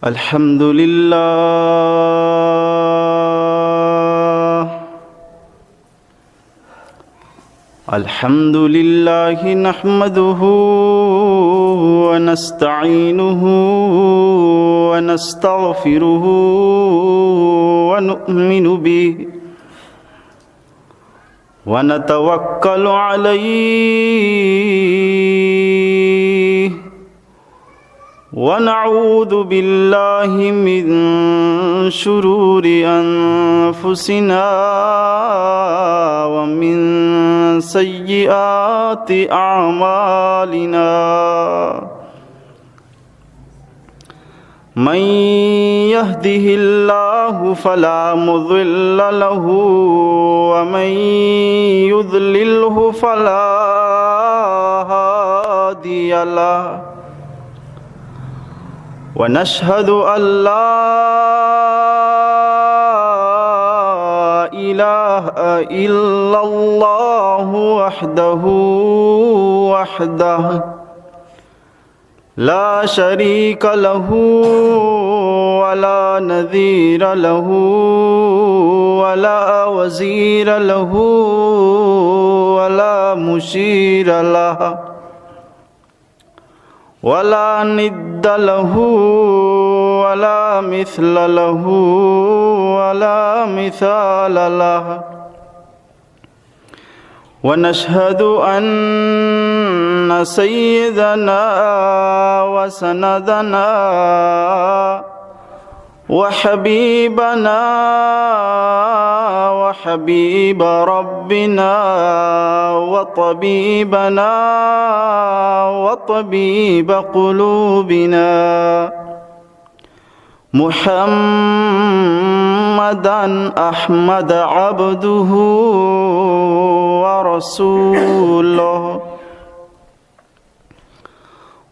الحمد لله. الحمد لله نحمده ونستعينه ونستغفره ونؤمن به ونتوكل عليه ونعوذ بالله من شرور أنفسنا ومن سيئات أعمالنا. من يهده الله فلا مضل له ومن يضلله فلا هادي له. ونشهد أن لا إله إلا الله وحده، وحده لا شريك له ولا نظير له ولا وزير له ولا مشير له ولا ند له ولا مثل له ولا مثال له. ونشهد أن سيدنا وسندنا وحبيبنا وحبيب ربنا وطبيبنا وطبيب قلوبنا محمدا أحمد عبده ورسوله.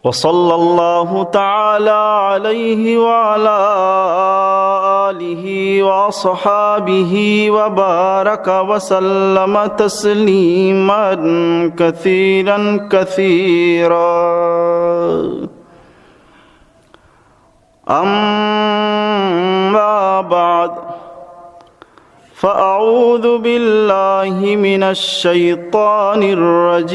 وصلى الله تعالى عليه وعلى آله وأصحابه وبارك وسلم تسليما كثيرا كثيرا. أما بعد، فأعوذ بالله من الشيطان الرجيم.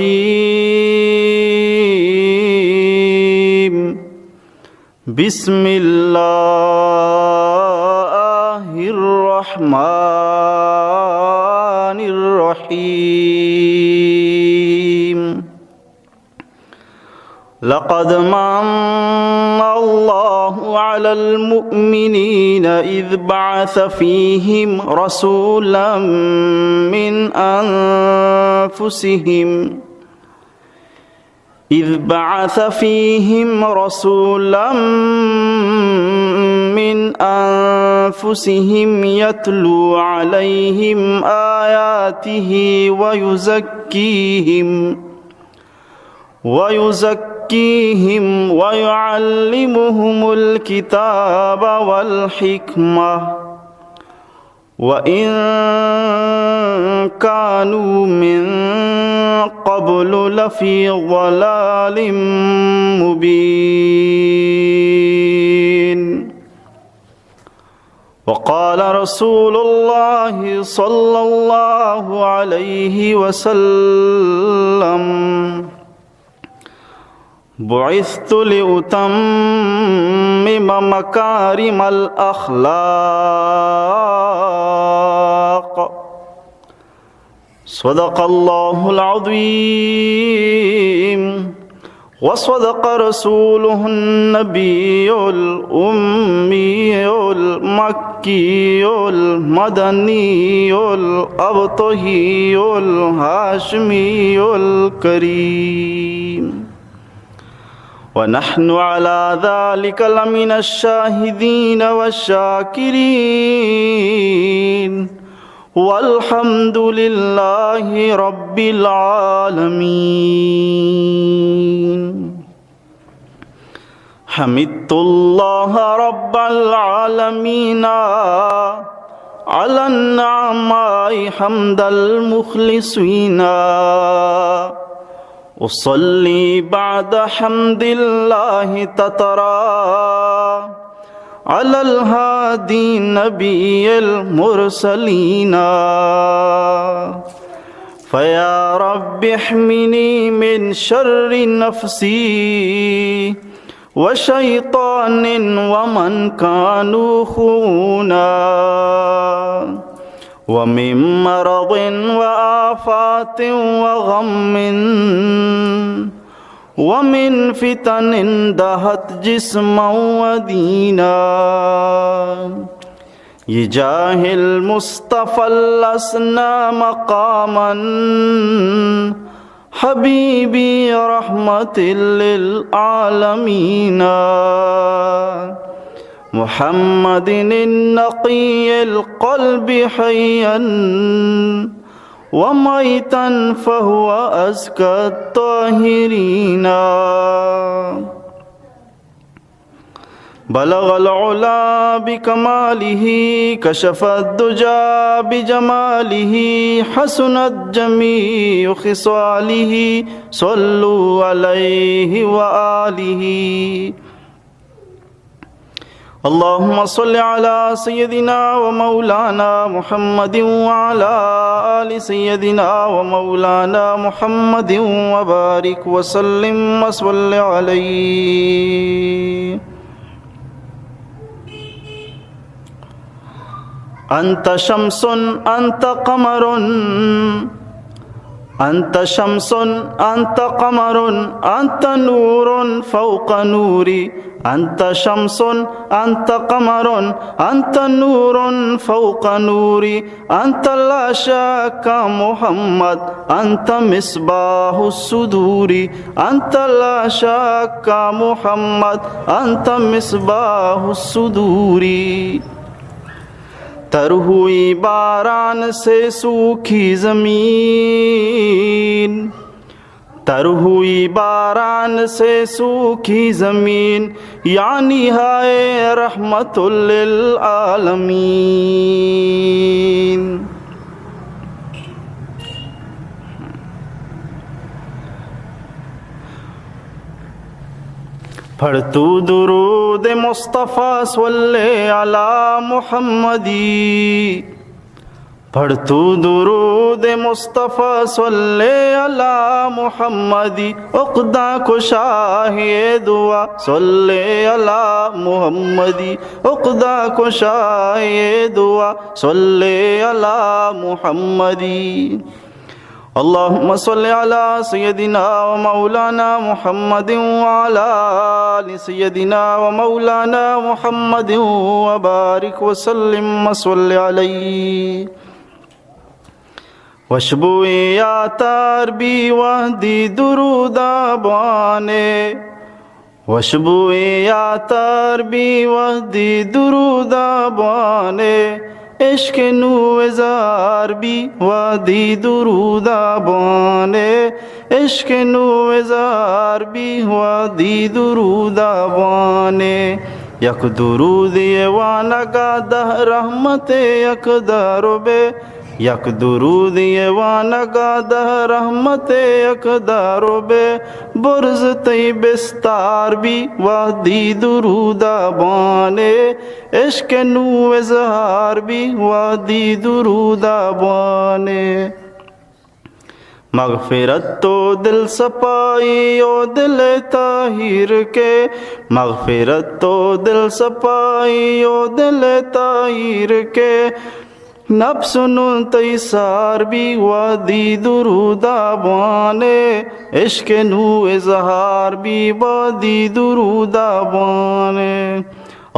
بسم الله الرحمن الرحيم. لقد من الله على المؤمنين إذ بعث فيهم رسولا من أنفسهم، إذ بعث فيهم رسولا من أنفسهم يتلو عليهم آياته ويزكيهم ويزكيهم ويعلمهم الكتاب والحكمة وإن كانوا من قبل لفي ضلال مبين. وقال رسول الله صلى الله عليه وسلم: بعثت لأتمم مكارم الأخلاق. صدق الله العظيم وصدق رسوله النبي الأمي المكي المدني الأبطحي الهاشمي الكريم. ونحن على ذلك لمن الشاهدين والشاكرين. والحمد لله رب العالمين. حمدت الله رب العالمين على النعماء حمد المخلصين. أصلي بعد حمد الله تترى على الهادي نبي المرسلين. فيا رب احمني من شر نفسي وشيطان ومن كانوا خونا، ومن مرض وآفات وغم، ومن فتن دهت جسما ودينا. بجاه المصطفى الأسنى مقاما، حبيبي رحمة للعالمين، محمد النقي القلب حيا وميتا فهو أزكى الطاهرين. بلغ العلا بكماله، كشف الدجى بجماله، حسنت جميع خصاله، صلوا عليه وآله. اللهم صل على سيدنا ومولانا محمد وعلى آل سيدنا ومولانا محمد وبارك وسلم وصل عليه. أنت شمس، أنت قمر، أنت شمس، أنت قمر، أنت نور فوق نوري، أنت شمس، أنت قمر، أنت نور فوق نوري، أنت لا شك محمد، أنت مصباح الصدور، أنت لا شك محمد، أنت مصباح الصدور. تر ہوئی باران سے سوکھی زمین، تر ہوئی باران سے سوکھی زمین، یعنی ہائے رحمت للعالمین. پڑھ تو درود مصطفی صلی علی محمدی، پڑھ تو درود مصطفی صلی علی محمدی، عقدہ کشا ہے دعا صلی علی محمدی، عقدہ کشا ہے دعا صلی علی محمدی. اللهم صل على سيدنا ومولانا محمد وعلى آل سيدنا ومولانا محمد وبارك وسلم وصل عليه. وشبوئیں عطر بی وہدی دروداں بوانے، وشبوئیں عطر بی وہدی دروداں بوانے، عشق نوں اظہار بی وہدی دروداں بوانے، عشق نوں اظہار بی وہدی دروداں بوانے. یک درودے وانگا دہ رحمت یک دارو بے، یک درودے وانگا دہ رحمت یک دارو بے، برز تئی بستار بی وہدی دروداں بوانے، عشق نوں اظہار بی وہدی دروداں بوانے. مغفرت و دل صفائی و دل طاہر کے، مغفرت و دل صفائی و دل طاہر کے، نفس نوں تئی سار بی وہدی دروداں بوانے، عشق نوں اظہار بی وہدی دروداں بوانے.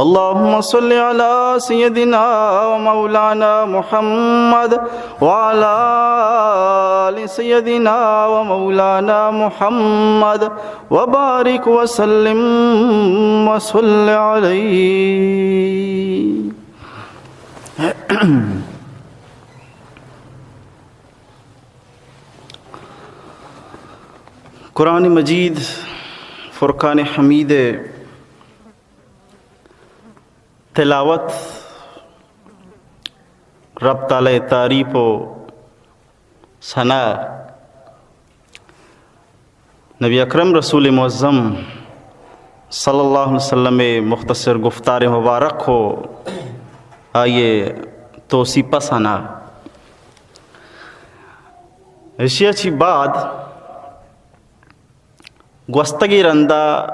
اللهم صل على سيدنا ومولانا محمد وعلى آل سيدنا ومولانا محمد وبارك وسلم وصل عليه. قرآن مجید فرقان حمید تلاوت، رب تعالی تعریف و ثنا، نبی اکرم رسول معظم صلی اللہ علیہ وسلم ءِ مختصر گفتار مبارک و آئی ءِ توصیف ءَ ثنا۔ ایشی ءَ چی بعد گوستگیں رندا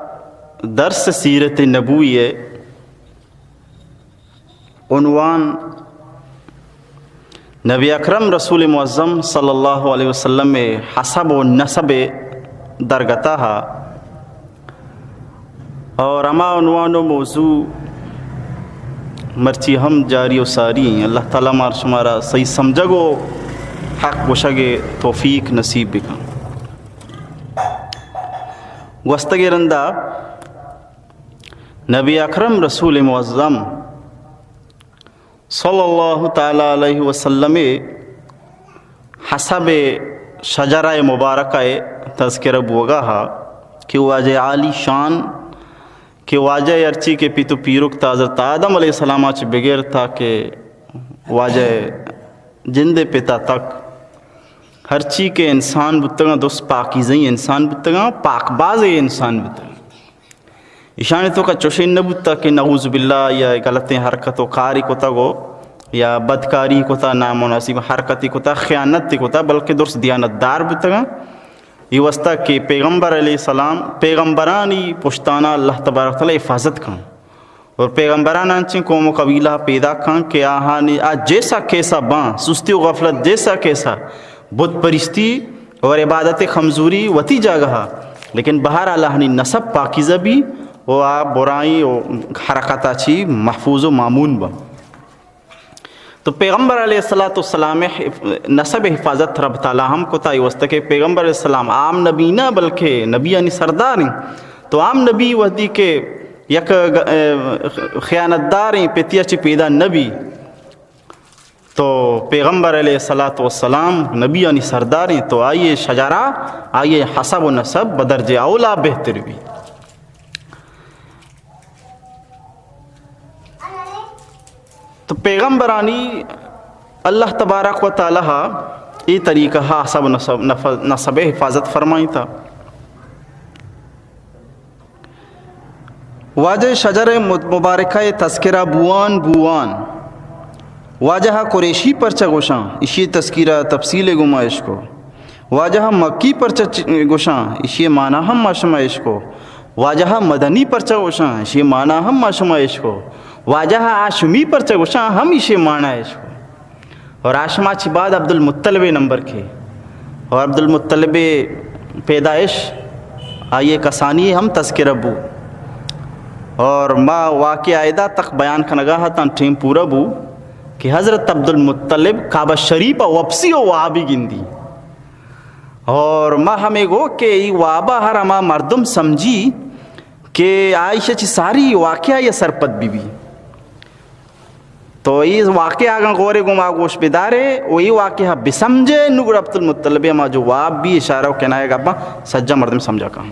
درس سیرت نبوی ءِ عنوان نبی اکرم رسول معظم صلی اللہ علیہ وسلم ءِ حسب و نسب ءِ درگتہ ءَ، اور ہما عنوان و موضوع مرچی ہم جاری و ساری ایں۔ اللہ تعالیٰ مار شمارا صحیح سمجھگ و حق گوشگ ءِ توفیق نصیب بکن۔ گوستگیں رندا نبی اکرم رسول معظم صلی اللہ تعالیٰ علیہ وسلم ءِ حسب شجرہ مبارکہ ءِ تذکرہ بوگا ہا کہ واجہ عالی شان، کہ واجہ ہرچی کہ پت و پیرک تا حضرت آدم علیہ السلام ءَ چہ بگر تا کہ واجہ جند پتا تک ہرچی کہ انسان بوتگاں، درست پاکیزہیں انسان بوتگاں، پاک بازیں انسان بوتگاں۔ ایشانی توکا چوشیں نہ بوتا کہ نعوذ باللہ یا غلطیں حرکت و کاری کتگ و یا بدکاری کتا، نامناسب حرکتی کتا، خیانت کتا، بلکہ درست دیانت دار بوتگاں۔ ای واسطہ کہ پیغمبر علیہ السلام، پیغمبرانی پشتانا اللہ تبارک و تعالیٰ حفاظت کن۔ اور پیغمبران انچیں قوم و قبیلہ پیدا کن کہ آہانی آ جیسا کیسا باں، سستی و غفلت جیسا کیسا، بت پرستی اور عبادت خمزوری وتی جاگہا، لیکن بہرحال آہانی نسب پاکیزہ بی و آ برائیں و حرکتا چی محفوظ و مامون باں۔ تو پیغمبر علیہ الصلوۃ والسلام ءِ حف-، نسب حفاظت رب تعالیٰ ہم کتا، ای واسطہ کہ پیغمبر علیہ السلام عام نبی نہ بلکہ نبیانی سردار ہیں۔ تو عام نبی وحدی کہ یک گ-، اے، خیانت داریں پتیا چی پیدا نبی، تو پیغمبر علیہ الصلوۃ والسلام نبیانی سردار ہیں، تو آئی شجرہ، آئی حسب و نسب بدرجہ اولا بہتر بی۔ تو پیغمبرانی اللہ تبارک و تعالیٰ ءَ اے طریقہ ءَ حسب نسب، نف-، نسب حفاظت فرمائیتا۔ واجہ شجر مد-، مبارکہ تذکرہ بوان بوان، واجہ قریشی پرچہ گوشاں، اشی تذکرہ تفصیل گما اشکو۔ واجہ مکی پرچہ چ-، گوشاں، ایشی معنی ہم ما شما اشکو۔ واجہ مدنی پرچہ گوشاں، ایشی معنی ہم ما شما اشکو۔ واجہ ہاشمی پرچہ گوشاں، ہم ایشی معنی اشکو۔ اور ہاشما چی بعد عبدالمطلب نمبر کے۔ اور عبدالمطلب پیدائش، آئی کسانی ہم تذکرہ بو۔ اور ما واقعہ ایدا تک بیان کنگا ہتاں، ٹیم پورا بو کہ حضرت عبدالمطلب کعبہ شریف وپسی و وابی گندی۔ اور ما ہمے گو کہ ای وابا ہر ہما مردم سمجھی کہ آ ایشی چی ساری واقعہ یا سرپد بی بی۔ تو ای واقعہ اگاں غورے گما گوش بدارے و ای واقعہ بسمجھے، نو گڑا عبدالمطلب ہما جو واب بی اشارہ و کنایہ گپاں سجا مردم سمجھا کن۔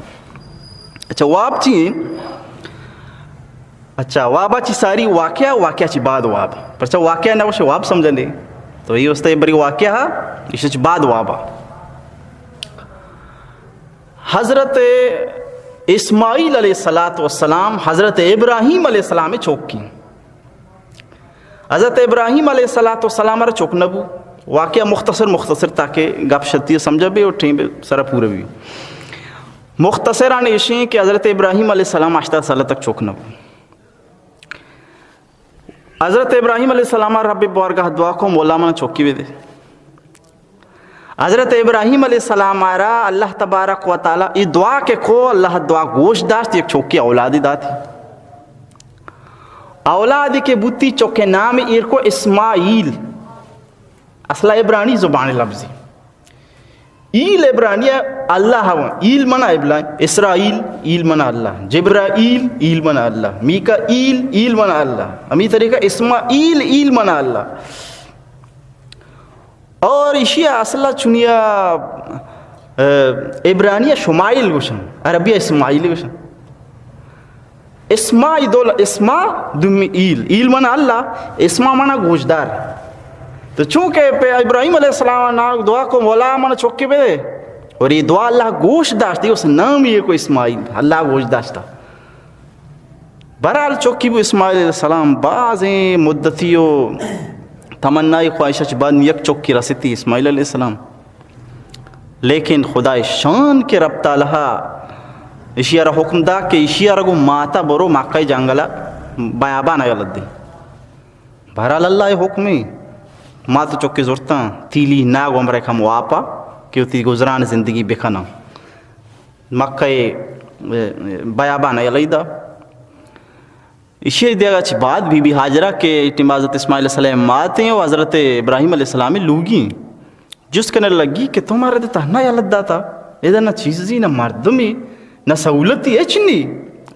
اچھا، واب چی ہیں؟ اچھا، وابا چی ساری واقعہ، واقعہ چی بعد واب۔ پرچا واقعہ نہ گوشے واب سمجھنے۔ تو یہ واسطے بری واقعہ، ایشی چی بعد وابا۔ حضرت اسماعیل علیہ الصلوۃ والسلام، حضرت ابراہیم علیہ السلام چوکی۔ حضرت ابراہیم علیہ الصلوۃ والسلام را چوک نہ بو۔ واقعہ مختصر مختصر تاکہ گپ شتی سمجھا بی اور ٹیم سرا پورا بی۔ مختصران ایشیں کہ حضرت ابراہیم علیہ السلام ہشتاد سال تک چوک نہ بو۔ حضرت ابراہیم علیہ السلام رب بارگاہ دعا کو، مولا من چوکی بدے۔ حضرت ابراہیم علیہ السلام آرا اللہ تبارک و تعالی ای دعا کہ کو، اللہ دعا گوش داشت، یک چوکی اولادی داتی۔ اولادی کہ بوتی چوکے نام ایر کو اسماعیل۔ اصلا عبرانی زبان لفظی۔ ایل عبرانی اللہ ہوا۔ ایل منا ابلا-، اسرائیل، ایل منا اللہ۔ جبرائیل، ایل منا اللہ۔ میکائیل، ایل منا اللہ۔ ہمی طریقہ اسماعیل، ایل منا اللہ۔ اور ایشی اصلا چنیا، اے، عبرانی شمائل گوشن، عربی اسماعیل گوشن۔ اسما ای دول، اسما دومی ایل، ایل منا اللہ، اسما منا گوشدار۔ تو چونکہ پہ ابراہیم علیہ السلام نا دعا کو، مولا من چوکی بدے، اور یہ دعا اللہ گوش داشتی، اس نام یہ کو اسماعیل، اللہ گوش داشتا۔ بہرحال چکی بو اسماعیل علیہ السلام، بازیں مدتی و تمنائی خواہش چ بعد یک چکی رسیتی اسماعیل علیہ السلام۔ لیکن خدائے شان کہ رب تعالی اشی را حکم دا کہ اشی را گو ماتا برو مکہ جنگل بیابان یلہ دے۔ بہرحال اللہ حکمی، مات چکی زرتاں، تیلی ناگ عمرے کم واپا کہ وتی گزران زندگی بکناں۔ مکہ بیابان یلہ دا۔ ایشی دیگا چہ بعد بی بی ہاجرہ کہ ٹیم حضرت اسماعیل علیہ السلام ماتیں و حضرت ابراہیم علیہ السلام لوگی جست کنگ لگی کہ تو مارا دے تہنا یلہ داتا، ادا نہ چیزی، نہ مردمی، نہ سہولتی، ہچ نی،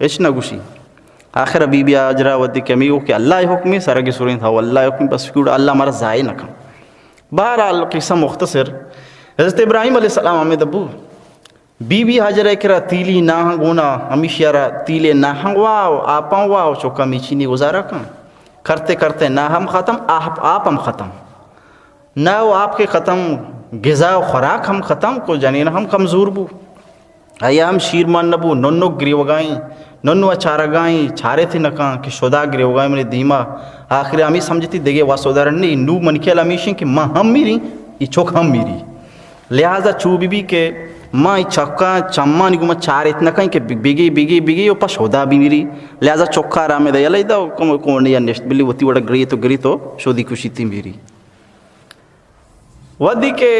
ہچ نہ گوشی۔ آخر بی بی ہاجرہ وتی کمی ہو کہ اللہ حکمی سرگی سرین تھا، اللہ حکمی بس کیوڑ اللہ مارا ضائع نہ کن۔ بہرحال قصہ مختصر، حضرت ابراہیم علیہ السلام ہمیں دبو بی بی ہاجرہ کرا تیلی ناہنگ ہونا، ہمیشی را تیلے ناہنگ وا و آپاں وا و چکا میچینی گزارا کن۔ کرتے کرتے ناہ ہم ختم، آپ، آپ ہم ختم۔ ناہ و آپ کے ختم، غذا و خوراک ہم ختم، کو جنین ہم کمزور بو۔ آیا ہم شیر مان نبو، ننو گریوگائیں، ننو چارگائیں، چارے تھی نکاں کہ شدا گریوگائیں منی دیما۔ آخر ہمی سمجھتی دیگے واسودارن نہیں، نو من کے ہمیشیں کہ ماں ہم میری، یہ چک ہم میری۔ لہذا چو بی بی کہ ما ای چکاں چمانی گوما چاریت نہ کن کہ بگی، بگی، بگی و پہ شودا بی میری۔ لہذا چکا را میں دا یلہ دا کم کونی نشت بلی وتی وڑا گری تو گری تو شودی کشی تی میری۔ ودی کہ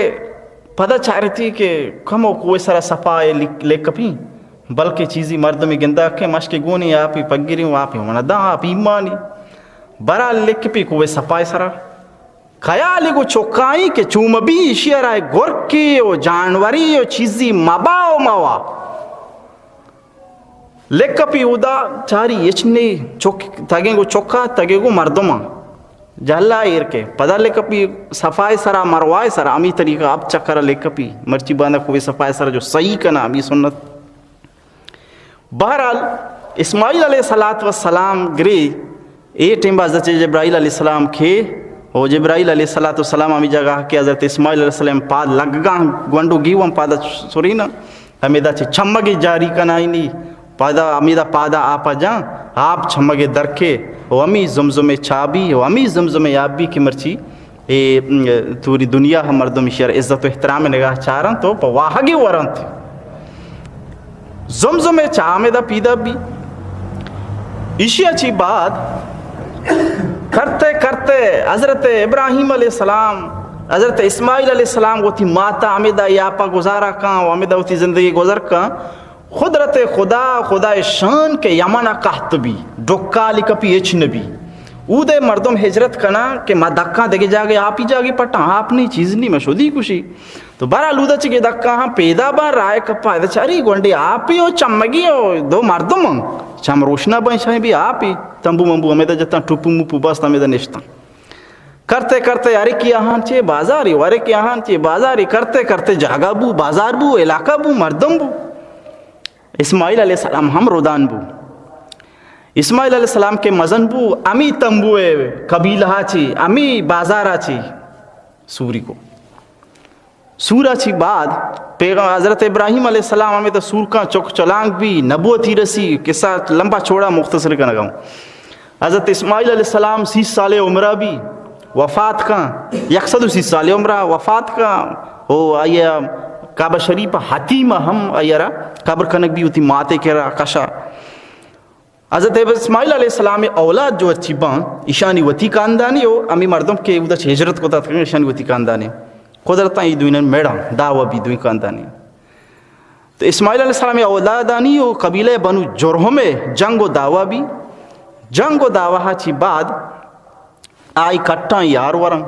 پدا چارتی کہ کمو کوہ سرا سپا لک، لکپی، بلکہ چیزی مردمی گندا کہ مشک گونی آپی پگیری و آپی منا دا آپی ایمانی۔ برا لکپی کوہ سپا سرا۔ خیالی گو چکائیں کہ چو مبی ایشی را گرکی و جانوری و چیزی مبا و موا۔ لکپی اودا چاری ہچ نی، چک، تگیں گو چکا، تگیں گو مردماں۔ جہلا ایر کے۔ پدا لکپی صفائے سرا، مروائے سرا، ہمی طریقہ اب چکر لکپی۔ مرچی باندا کوئی صفائے سرا جو صحیح کنا، ہمی سنت۔ بہرحال، اسماعیل علیہ الصلوۃ والسلام گری، اے ٹیم با حضرت جبرائیل علیہ السلام کھے، او جبرائیل علیہ الصلوۃ والسلام ہمیں جگہ کہ حضرت اسماعیل علیہ السلام پاد لگگاں گونڈو گیوم پادا سرینا، ہمیدا چہ چمگی جاری کنائینی، پادا ہمیدا پادا آپا جان، آپ چمگے درکے، او ہمی زمزمے چابی، او ہمی زمزمے آبی کہ مرچی اے، م، توری دنیا ہم مردم ایشی ء را عزت و احترام ء نگاہ چارنت و پہ واہگی ورنت۔ زمزم ء چہ ہمدا پیدا بی۔ ایشی ء چی بعد کرتے کرتے حضرت ابراہیم علیہ السلام، حضرت اسماعیل علیہ السلام وتی ماتا ہمدا یاپا گزارا کن و ہمدا وتی زندگی گزر کن۔ قدرت خدا، خدائے شان کہ یمن ء قحط بی، ڈکالی کپی ہچ نہ بی۔ اودے مردم ہجرت کناں کہ ما دکاں دگہ جاگے آپی جاگے پٹاں، آپ نی چیز نی، ما شدی کشی۔ تو بہرحال اودا چہ کہ دکاں ہم پیدا باں، رائے کپا ادا چاری گونڈے آپی و چمگی و دو مردم ہم چم روشنا باں، شاہیں بی آپی، تمبو ممبو ہمیدا جتاں، ٹوپو مپو بست ہمیدا نشتاں۔ کرتے کرتے ہر یکے آہان چے بازاری، ہر یکے آہان چے بازاری، کرتے کرتے جاگہ بو، بازار بو، علاقہ بو، مردم بو۔ اسماعیل علیہ السلام ہم رودان بو۔ اسماعیل علیہ السلام کہ مزن بو، امی تمبوئے قبیلہ چی، امی بازارا چی سوری کو۔ سورا چی بعد پیغام حضرت ابراہیم علیہ السلام ہمیں تو سور کاں چک چلانگ بی، نبوتی رسی، قصہ لمبا چوڑا مختصر کنگا ہوں۔ حضرت اسماعیل علیہ السلام سی سال عمرہ بی، وفات کاں، یک سد و سی سال عمرہ وفات کاں، او آئی کعبہ شریف حتیم ہم آئی را قبر کنگ بی، وتی ماتے کرا کشا۔ حضرت اسماعیل علیہ السلام اولاد جو چی باں، ایشانی وتی خاندانی و ہمیں مردم کہ اودا چہ ہجرت کو تاتکن ایشانی وتی خاندانی۔ قدرتاں ای دوینن میڑاں دعوی بی دوین خاندانی۔ تو اسماعیل علیہ السلام اولادانی و قبیلہ بنو جرہم جنگ و دعوی بی۔ جنگ و دعوی چی بعد آئی کٹاں یار ورن۔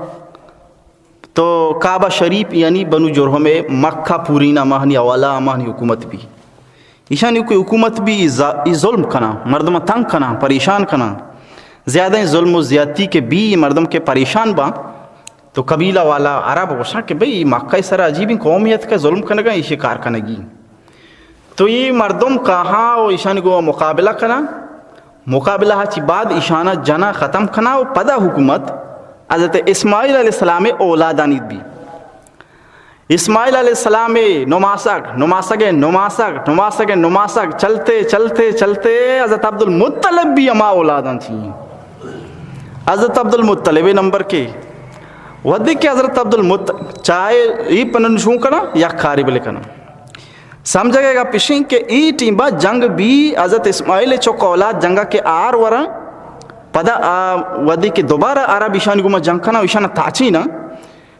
تو کعبہ شریف یعنی بنو جرہم مکہ پورین ہماہنی حوالہ ہماہنی حکومت بی۔ ایشانی کوئی حکومت بی ای ظا-، ای ظلم کنا، مردم تنگ کنا، پریشان کنا۔ زیادہ ظلم و زیادتی کہ بی مردم کے پریشان باں۔ تو قبیلہ والا عرب گوشاں کہ بھئی، مکہ سرا عجیبیں قومیت کا ظلم کنگا، ایشی کار کنگی۔ تو یہ مردم کہاں و ایشانی گو مقابلہ کنا، مقابلہ چی بعد ایشانا جنا ختم کنا و پدا حکومت حضرت اسماعیل علیہ السلام اولادانی بی۔ اسماعیل علیہ السلام ءِ نماسگ، نماسگ ءِ نماسگ، نماسگ ءِ نماسگ، چلتے، چلتے، چلتے حضرت عبدالمطلب بھی ہما اولاداں چی۔ حضرت عبدالمطلب ءِ نمبر کے۔ وھدے کہ حضرت عبدالمطلب چاہے ای پنن شون کنا یا کاری بلے کنا۔ سمجھگ ءِ گپ اشیں کہ ای ٹیمبا جنگ بھی حضرت اسماعیل ءِ چک اولاد جنگا کہ آر وراں، پدا آ وھدے کہ دوبارہ آرا بھی ایشانی گوما جنگ کنا، ایشانا تاچینا،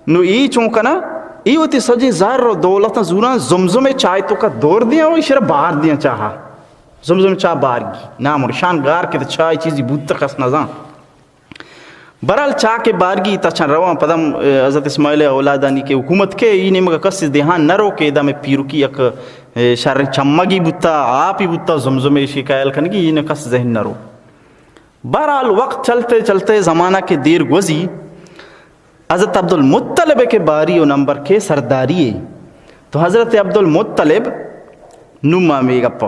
نو ای چون کنا، ای وتی سجیں زر و دولتاں زوراں زمزم ءِ چاہ ءِ توکا دور دیاں و ایشرا بار دیاں چاہا۔ زمزم ءِ چاہ بارگی۔ نام و نشان گار کہ چاہ ءِ چیزی بوت کس نزان۔ برحال چاہ کہ بارگی تا چن رواں پدم، اے، حضرت اسماعیل ءِ اولادانی کہ حکومت کے ای نیمگا کس دیہان نہ رو کہ ادا میں پیرکی یک، اے، شر چمگی بوتا، آپی بوتا، زمزم ءِ شکایل کنگی ای نے کس ذہن نہ رو۔ بہرحال وقت چلتے چلتے زمانہ کہ دیر گوزی، حضرت عبدالمطلب ءِ کہ باری و نمبر کے سرداری ءِ۔ تو حضرت عبدالمطلب نوں ما می گپ ءَ۔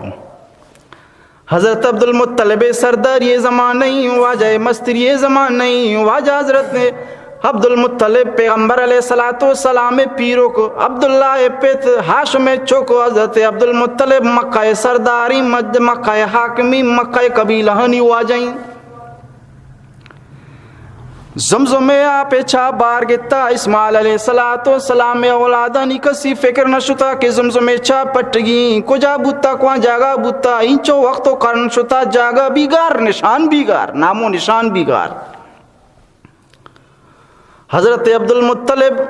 حضرت عبدالمطلب ءِ سرداری ءِ زمان نہیں، واجہ ءِ مستری ءِ زمان نہیں، واجہ حضرت عبدالمطلب پیغمبر علیہ الصلوۃ والسلام ءِ پیرک، عبداللہ ءِ پت، ہاشم ءِ چک، حضرت عبدالمطلب مکہ ءِ سرداری، مد-، مکہ ءِ حاکمی، مکہ ءِ قبیلہانی واجہ ایں۔ زمزم ءِ آپ ءِ چاہ بار گتا، اسماعیل علیہ الصلوۃ والسلام ءِ اولادانی کسی فکر نہ شتا کہ زمزم ءِ چاہ پٹگی، کجا بوتا، کواں جاگہ بوتا، اینچو وقت و قرن شتا، جاگہ بیگار، نشان بیگار، نام و نشان بیگار۔ حضرت عبدالمطلب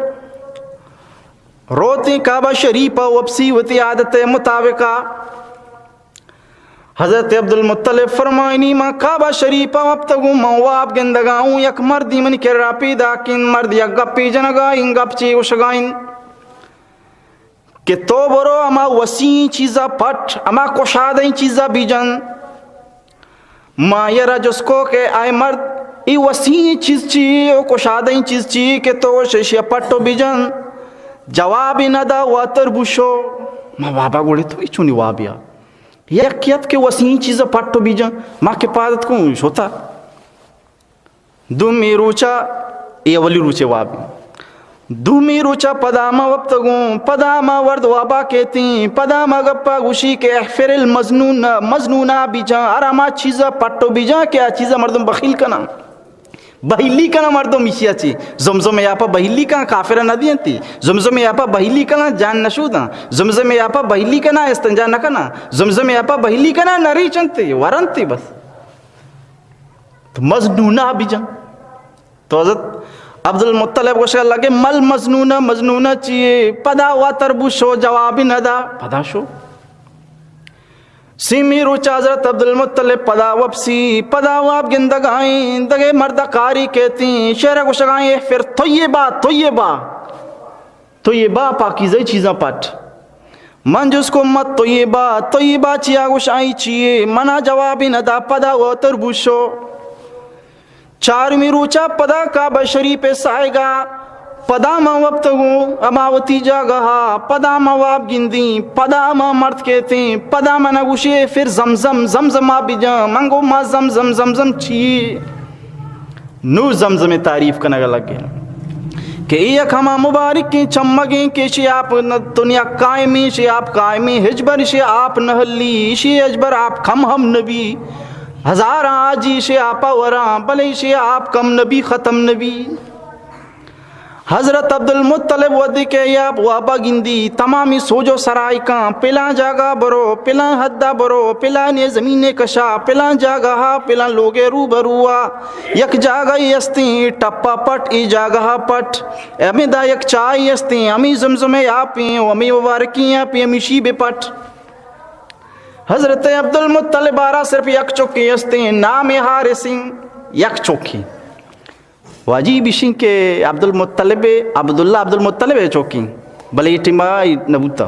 روتیں کعبہ شریف ءَ وپسی وتی عادت ءِ مطابق ءَ۔ حضرت عبدالمطلب فرمائنی، من کعبہ شریف ءَ وپتگوں، من واب گندگا اوں، یک مردی منی کرا پیداک انت، مرد یک گپے جنگا انت، گپ چے گوشگا انت کہ تو برو ہما وسیعیں چیزا پٹ، ہما کشادہیں چیزا بجن۔ ما یرا جست کو کہ اے مرد، ای وسیعیں چیز چی و کشادہیں چیز چی کہ تو گوش ایشی پٹ و بجن؟ جوابی ندا، واتر بوشو۔ ما وابا گوڑے تو ای چونی وابیا؟ یکی ات کہ وسیعیں چیز پٹ و بیجاں، ما کہ پاد اتکوں شتا۔ دومی روچا، اے اولی روچے وابی۔ دومی روچا پدا ما وپتگوں، پدا ما ورد وابا کیتیں، پدا ما گپا گوشی کہ احفر المظنون، مظنونا بیجاں، ہر ہما چیزا پٹ و بیجاں کہ آ چیزا مردم بخیل کناں۔ بہیلی کناں مردم ایشی ءَ چی۔ زمزم ءِ آپا بہیلی کناں، کافر ءَ نہ دینتی۔ زمزم ءِ آپا بہیلی کناں، جان نہ شوداں۔ زمزم ءِ آپا بہیلی کناں، استنجا نہ کناں۔ زمزم ءِ آپا بہیلی کناں، نہ ریچنتی، ورنتی بس۔ تو مظنونہ بجن۔ تو حضرت عبدالمطلب گوشگا لگے، مل مظنونہ، مظنونہ چیے؟ پدا واتر بو شو، جوابی ندا۔ پدا شو۔ سیمی روچ حضرت عبدالمطلب پدا وپسی، پدا واب گندگائیں، دگہ مرد کاری کیتیں، شعر گوشگائیں، احفر طیبہ، طیبہ، طیبہ پاکیزہ چیزاں پٹ۔ من جست کو مت طیبہ، طیبہ چیا گوشائی چیے؟ منا جوابی ندا، پدا واتر بوشو۔ چارمی روچا پدا کعبہ شریف ءِ ساہگا پدا ما وپتگوں ہما وتی جاگہا، پدا ما واب گندیں، پدا ما مرد کیتیں، پدا منا گوشی، احفر زمزم، زمزما بجاں۔ من گو، ما زمزم، زمزم چی؟ نو زمزم ءِ تعریف کنگا لگے کہ اے یک ہما مبارکیں چمگیں کہ اشی آپ نہ دنیا قائمیں، اشی آپ قائمیں، ہچبر اشی آپ نہ ہلی، اشی ہچبر آپ کم ہم نبی۔ ہزاراں حاجی ایشی آپا وراں، بلے ایشی آپ کم نبی، ختم نبی۔ حضرت عبدالمطلب وھدے کہ اے آپ وابا گندی، تمامی سوج و سرائیکاں، پلان جاگہ برو، پلان حدا برو، پلان زمین کشا، پلان جاگہا، پلان لوگے روبروا، یک جاگہی استیں، ٹپا پٹ، اے جاگہا پٹ، ہمیں دا یک چاہی استیں، ہمیں زمزمے آپیں، و ہمیں مبارکیں آپیں، ہمیشی بے پٹ۔ حضرت عبدالمطلب آرا صرف یک چکے استیں، نام حارثیں، یک چکے۔ واجی بشین کہ عبدالمطلب، عبداللہ عبدالمطلب چکے، بلے اے ٹیما نبوتا۔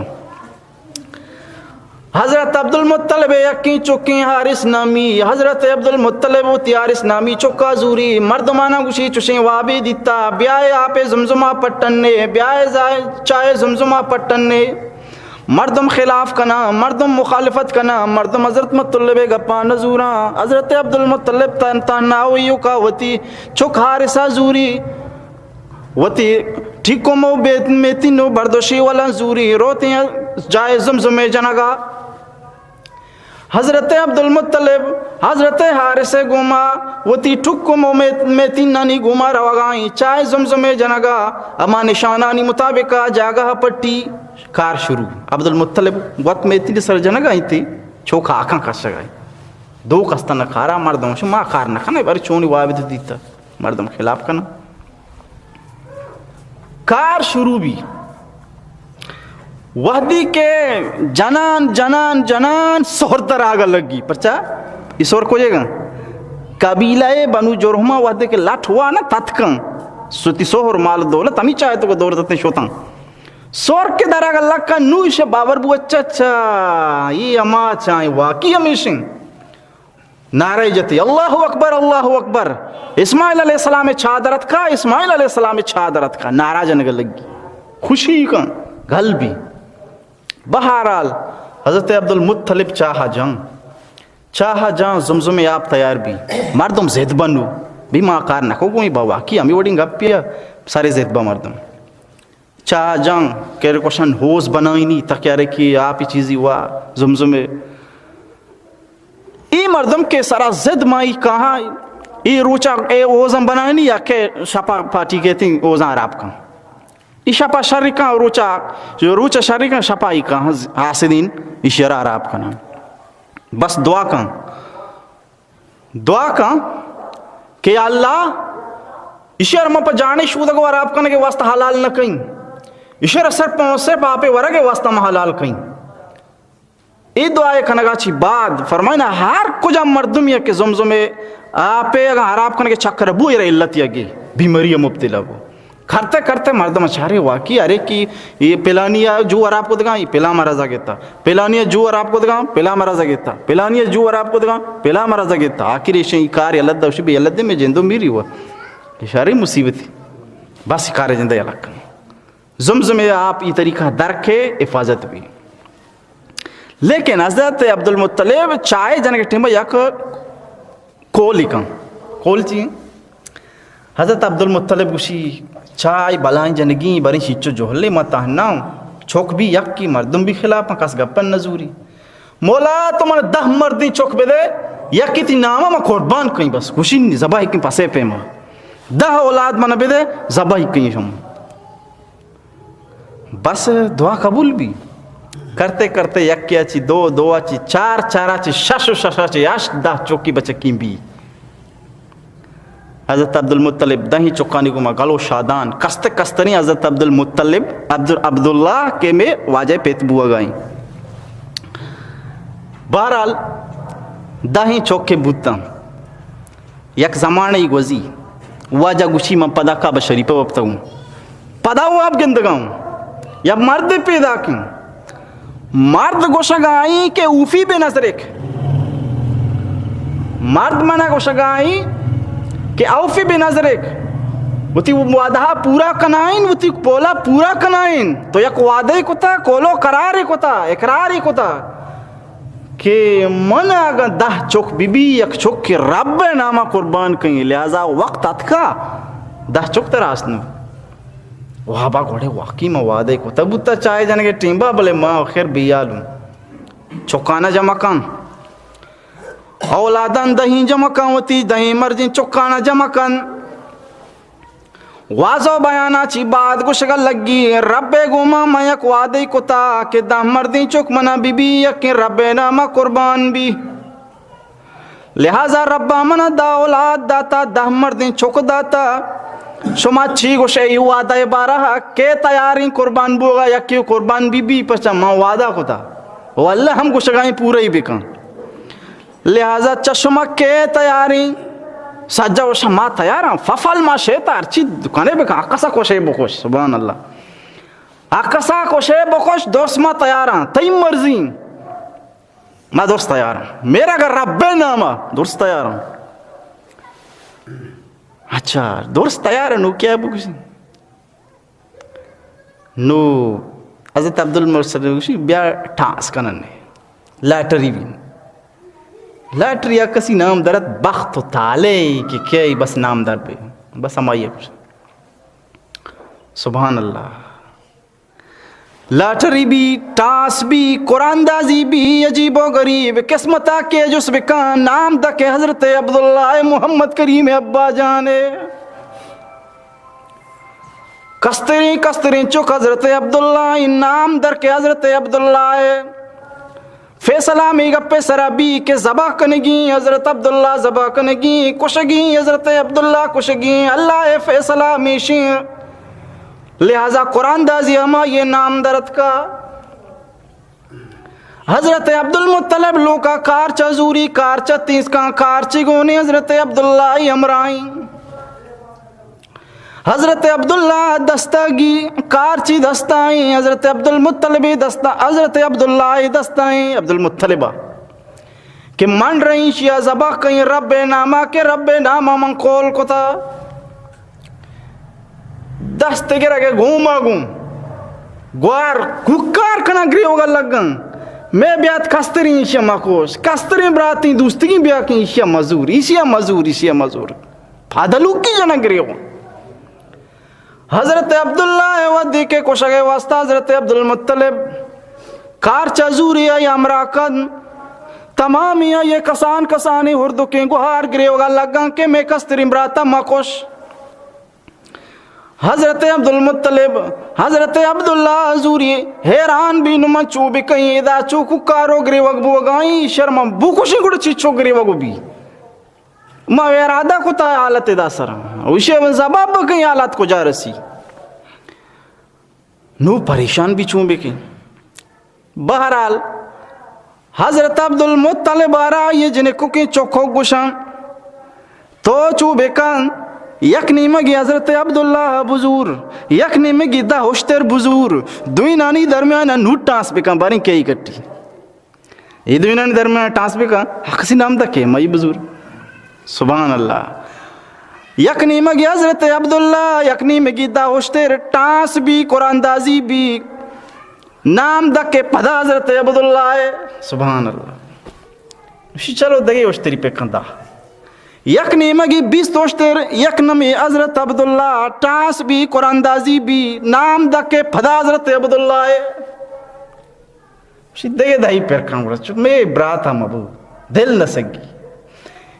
حضرت عبدالمطلب یکیں چکیں حارث نامی، حضرت عبدالمطلب وتی حارث نامی چکا زوری، مردمانا گوشی چشیں وابے دیتا، بیائے آپے زمزما پٹنے، بیائے زائے چائے زمزما پٹنے۔ مردم خلاف کناں، مردم مخالفت کناں، مردم حضرت مطلب ءِ گپاں نہ زوراں۔ حضرت عبدالمطلب تن تہنا و ایوکا وتی چک حارثہ زوری، وتی ٹکم و بیت-، میتین و بردوشی ولاں زوری روتیں جائے زمزمے جنگا۔ حضرت عبدالمطلب حضرت حارث گوما وتی ٹکم و میت-، میتینانی گوما روگائیں، چائے زمزمے جنگا، اما نشانانی مطابقا جاگہ پٹی۔ کار شروع۔ عبدالمطلب وت میتین سر جنگا انتی، چوک آکاں کشگائیں۔ دو کستن کارا مردم شما کار نہ کنے، بری چونی وابد دیتا مردم خلاف کنا۔ کار شروع بی۔ وہدی کہ جنان، جنان، جنان سہر در آگا لگی۔ پرچا؟ ای سہر کجے گا؟ قبیلہ بنو جرہما وہدے کہ لٹ ہوا نہ تتکن۔ ستی سہر مال دولت ہمی چاہے تو دور دتیں شوتن۔ سہر کے در آگا لگا نوش باور بو، اچھا، اچھا، یہ اما چاہیں واقعی ہمیشن۔ نعرہ جتی، اللہ اکبر، اللہ اکبر۔ اسماعیل علیہ السلام چادر اتکا، اسماعیل علیہ السلام چادر اتکا، نعرہ جنگ لگی۔ خوشی کن، گل بی۔ بہرحال، حضرت عبدالمطلب چاہ جان، چاہ جان زمزم آپ تیار بی۔ مردم زد بنو، بی ما کار نکو گوئی با واقعی ہمی وڑی گپی سارے زد با مردم۔ چاہ جان کہ کوشن ہوز بنائینی تاکہ ارے کہ آپی چیزی وا زمزمے۔ ای مردم کہ سرا زد مائی کہاں، ای روچا اے ہوزن بنائینی یا کہ شپا پارٹی کہتی ہوزن حراب کن۔ ای شپا شر کن، روچا، روچا شر کن، شپا ای کہاں حاسدین اشی را حراب کن۔ بس دعا کن۔ دعا کن کہ یا اللہ، ایشی ء من پہ جانے شودگ و حراب کنگ ء واسطہ حلال نہ کئیں، ایشی ء سر پہ سر پہ آپے ورگ ء واسطہ من حلال کئیں۔ اے دعا ء کنگا چی بعد فرمائنا، ہر کجا مردم یک زمزم ء آپے اگاں حراب کنگ ء چکر بو، ایرا علت یگے بیماری ء مبتلا بو۔ کرتے کرتے مردم چارے واقعی ارے کہ یہ پلانی ء جو حراب کتگاں، یہ پلا مرض ء گتا، پلانی ء جو حراب کتگاں، پلا مرض ء گتا، پلانی ء جو حراب کتگاں، پلا مرض ء گتا۔ آخر ایشیں ای کار یلہ دوشی بے یلہ دے میں جندو میری ہوا۔ یہ شارے مصیبتی۔ بس کار جندہ یلہ کن۔ زمزم ء آپ ای طریقہ درکے حفاظت بی۔ لیکن حضرت عبدالمطلب چائے جنگ ٹیم یک کول کن۔ کول چی؟ حضرت عبدالمطلب گوشی، چائے بلائیں جنگی، بریں شیچو جہلے ما تہنا، چوک بی یکی، مردم بی خلاف، کس گپن نزوری۔ مولا تو من دہ مردیں چوک بدے، یکی تی نام ما قربان کئیں، بس گوشی ذبح کئیں پسے پیما۔ دہ اولاد من بدے، ذبح کئیں شما۔ بس دعا قبول بی۔ کرتے کرتے یکے ء چی دو، دو ء چی چار، چار ء چی شش و شش ء چی ہشت، دہ چوکی بچکیں بی۔ حضرت عبدالمطلب دہیں چکانی گوما گل و شادان، کست کستریں حضرت عبدالمطلب، عبد-، عبداللہ کہ میں واجہ پیت بوگائیں۔ بہرحال دہیں چوکے بوتاں۔ یک زمانے گوزی، واجہ گوشی، من پدا کعبہ شریف ء وپتگوں، پدا واب گندگاں، یا مرد پیدا کن۔ مرد گوشگائیں کہ اوفی بہ نظرک، مرد منا گوشگائیں کہ اوفی بہ نظرک، وتی وعدہ پورا کنائیں، وتی پولا پورا کنائیں۔ تو یک وعدے کتا، کولو قرارے کتا، اقرارے کتا۔ کہ من اگاں دہ چک بہ بی، یک چک کہ رب ء نام ء قربان کئیں، لہذا وقت اتکا دہ چک ترا است نو۔ وابا گوڑے واقعی ما وعدے کتا بوتا چائے جنگ ء ٹیمبا، بلے ما آخر بیالوں چکانا جمع کن، اولادان دہیں جمع کن، وتی دہیں مرجیں چکانا جمع کن۔ واز و بیانا چی بعد گوشگا لگی، رب گوما من یک وعدے کتا کہ دہ مردیں چک منا بہ بی، یکیں رب نام قربان بی۔ لہذا ربا منا دہ اولاد داتا، دہ مردیں چک داتا۔ شما چی گوشے ای وعدہ بارہ، کے تیاریں قربان بوگا، یکی قربان بہ بی، پرچا من وعدہ کتا۔ و اللہ ہم گوشگائیں پورا ہی بکن۔ لہذا چہ شما کے تیاریں؟ سجا و شما تیاراں۔ ففل ما شیتا، ہرچی کنے بکن، کسا کوشے بکش، سبحان اللہ۔ آ کسا کوشے بکش، درست ما تیاراں، تئی مرضی۔ ما درست تیاراں۔ میرا اگر رب نام درست تیاراں۔ اچھا، درست تیار نو کیا بکشی؟ نو حضرت عبدالمرسل گوشی، بیا ٹانس کنن، لاٹری بی۔ لاٹری ء کسی نام درت، بخت و طالع کہ کئے بس نام در بی۔ بس ہمائی ء گوش۔ سبحان اللہ۔ لاٹری بی، ٹاس بی، قرآن دازی بی، عجیب و غریب قسمتا کہ جس بکن، نام دکے حضرت عبداللہ محمد کریم ابا جانے۔ کستریں کستریں چک حضرت عبداللہ، نام در کے حضرت عبداللہ۔ فیصلہ ہمے گپے سرا بی کہ ذبح کنگی حضرت عبداللہ، ذبح کنگی، کشگی حضرت عبداللہ، کشگی۔ اللہ ءِ فیصلہ ہمیشیں، لہذا قرآن دازی ہما یہ نام درتکا۔ حضرت عبدالمطلب لوکا کارچا زوری، کارچا تیسکاں، کارچی گونی حضرت عبداللہ ہمراہیں۔ حضرت عبداللہ دستگی کارچی دستائیں، حضرت عبدالمطلب دستا، حضرت عبداللہ دستائیں، عبدالمطلبہ کہ من رئیں شیا ذبح کئیں رب ناما، کہ رب ناما من قول کتا۔ دست گرگ گوما گوں گوار کوکار کنا گریوگا لگن، میں بیات کستریں ایشیا مکوش، کستریں براتیں دوستگیں بیا کہ ایشیا مزور، ایشیا مزور، ایشیا مزور۔ پادلوکی جنگ گریوگا۔ حضرت عبداللہ ءِ وھدے کہ کشگ ءِ واسطہ حضرت عبدالمطلب کارچا زوری آئی ہمراہ کن، تمامی آئی کسان کسانی ہردکیں گوہار گریوگا لگاں کہ میں کستریں براتا مکش۔ حضرت عبدالمطلب، حضرت عبداللہ زوری حیران بی، نو من چو بکئیں، ادا چو کوکارو گریوگ بوگائیں، شرم بکشیں گڑا چی چو گریوگ بی۔ ما ارادہ کتا حالت ادا سرا، اوشی من ذبح بکئیں، حالت کجا رسی؟ نو پریشان بی چون بکیں۔ بہرحال، حضرت عبدالمطلب آرا یہ جنکوکیں چکو گوشاں، تو چو بکن، یک نیمگی حضرت عبداللہ بزور، یک نیمگی دہ اشتر بزور، دوئینانی درمیان نو ٹاس بکن، باریں کئی کٹی۔ اے دوئینانی درمیان ٹاس بکن، ہر کسی نام دکے، مئی بزور۔ سبحان اللہ۔ یک نیمگی حضرت عبداللہ، یک نیمگی دہ اشتر، ٹاس بی، قرآن دازی بی، نام دکے پدا حضرت عبداللہ ءِ۔ سبحان اللہ۔ اشی چلو دگے اشتری پکن دہ۔ یک نیمگی بیست اشتر، یک نمی حضرت عبداللہ، ٹاس بی، قرآن دازی بی، نام دکے پدا حضرت عبداللہ ءِ۔ اشی دگہ دہی پر کن گڑا، چو مے برات ہم ابو، دل نہ سگی۔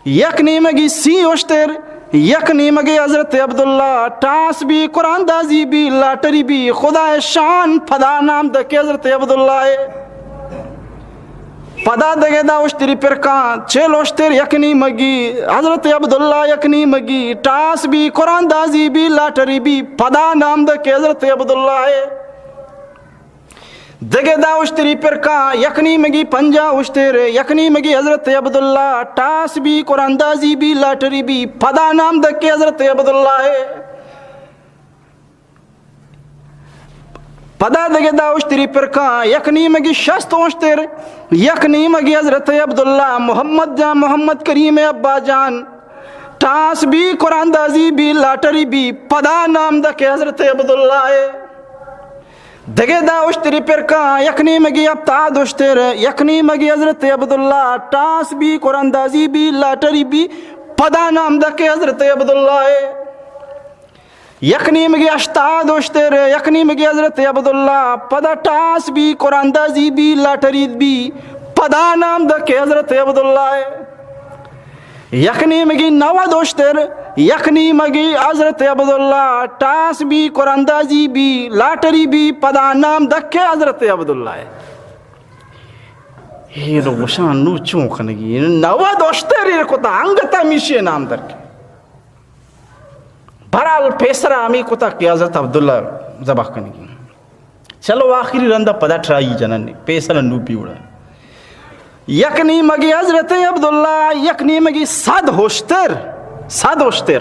یک نیمگی سی اشتر، یک نیمگی حضرت عبداللہ، ٹاس بی، قرآن دازی بی، لاٹری بی، خدا شان پدا نام دکے حضرت عبداللہ ءِ۔ پدا دگہ دا اشتری پر کن، چل اشتر، یک نیمگی حضرت عبداللہ، یک نیمگی، ٹاس بی، قرآن دازی بی، لاٹری بی، پدا نام دکے حضرت عبداللہ ءِ۔ دگہ دا اشتری پر کن، یک نیمگی پنجاہ اشتر، یک نیمگی حضرت عبداللہ، ٹاس بی، قرآن دازی بی، لاٹری بی، پدا نام دکے حضرت عبداللہ ءِ۔ پدا دگہ دا اشتری پر کن، یک نیمگی شست اشتر، یک نیمگی حضرت عبداللہ، محمد جان، محمد کریم ابا جان، ٹاس بی، قرآن دازی بی، لاٹری بی، پدا نام دکے حضرت عبداللہ ءِ۔ دگہ دا اشتری پر کن، یک نیمگی ہپتاد اشتر، یک نیمگی حضرت عبداللہ، ٹاس بی، قرآن دازی بی، لاٹری بی، پدا نام دکے حضرت عبداللہ ءِ۔ یک نیمگی ہشتاد اشتر، یک نیمگی حضرت عبداللہ، پدا ٹاس بی، قرآن دازی بی، لاٹری بی، پدا نام دکے حضرت عبداللہ ءِ۔ یک نیمگی نود اشتر، یک نیمگی حضرت عبداللہ، ٹاس بی، قرآن دازی بی، لاٹری بی، پدا نام دکے حضرت عبداللہ ءِ۔ اے رو گوشان نو چون کنگی؟ نود اشتر ایر کتا، انگت ہمیشی نام درکے۔ بہرحال پیسرا ہمے کتا کہ حضرت عبداللہ ذبح کنگی۔ چلو آخری رندا پدا ٹرائی جنن، پیسرا نو پیوڑا۔ یک نیمگی حضرت عبداللہ، یک نیمگی صد اشتر، صد اشتر۔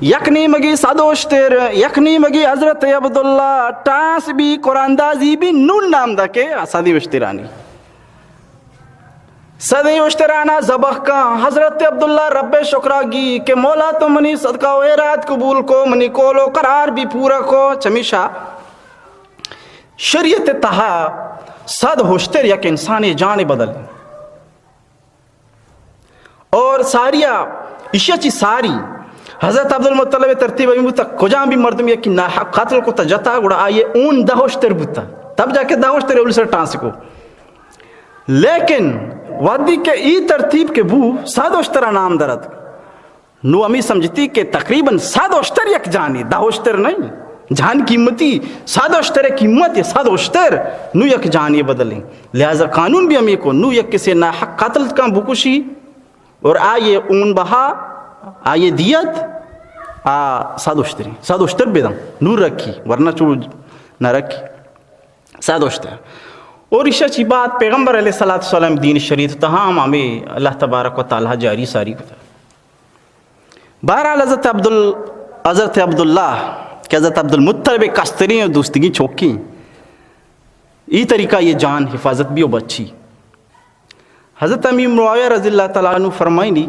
یک نیمگی صد اشتر، یک نیمگی حضرت عبداللہ، ٹاس بی، قرآن دازی بی، نون نام دکے صدی اشترانی۔ صدی اشترانا ذبح کن، حضرت عبداللہ رب شکرا گی کہ مولا تو منی صدقہ و ایراد قبول کو، منی قول و قرار بی پورا کو۔ چمیشا شریعت تہا صد اشتر یک انسانی جان بدل۔ اور ساریا، ایشی چی ساری، حضرت عبدالمطلب ءِ ترتیب ہمے بوتا، کجام بھی مردم یکی ناحق قتل کتا جتا، گڑا آئی ءِ اون دہ اشتر بوتا۔ تب جا کہ دہ اشتر اولی سر ٹانس کو۔ لیکن وہدی کہ ای ترتیب کہ بو، صد اشتر ءَ نام درت۔ نو ہمے سمجھتی کہ تقریباً صد اشتر یک جانے، دہ اشتر نہیں۔ جان قیمتی، صد اشتر قیمت، صد اشتر، نو یک جانے بدلیں۔ لہذا قانون بھی ہمے کو، نو یک کسے ناحق قتل کن بکشی، اور آئی اون بہا، آئی دیت، آ صد اشتری، صد اشتر بدم، نور رکھی، ورنہ چو نہ رکھی، صد اشتر۔ اور ایشا چی بات پیغمبر علیہ الصلوۃ والسلام دین شریعت تہا ہم ہمیں اللہ تبارک و تعالی جاری ساری کتا۔ بہرحال حضرت عبدال، حضرت عبداللہ کہ حضرت عبدالمطلب کستریں اور دوستگی چوکی، ای طریقہ یہ جان حفاظت بھی و بچی۔ حضرت امیر معاویہ رضی اللہ تعالیٰ عنہ فرمائنی،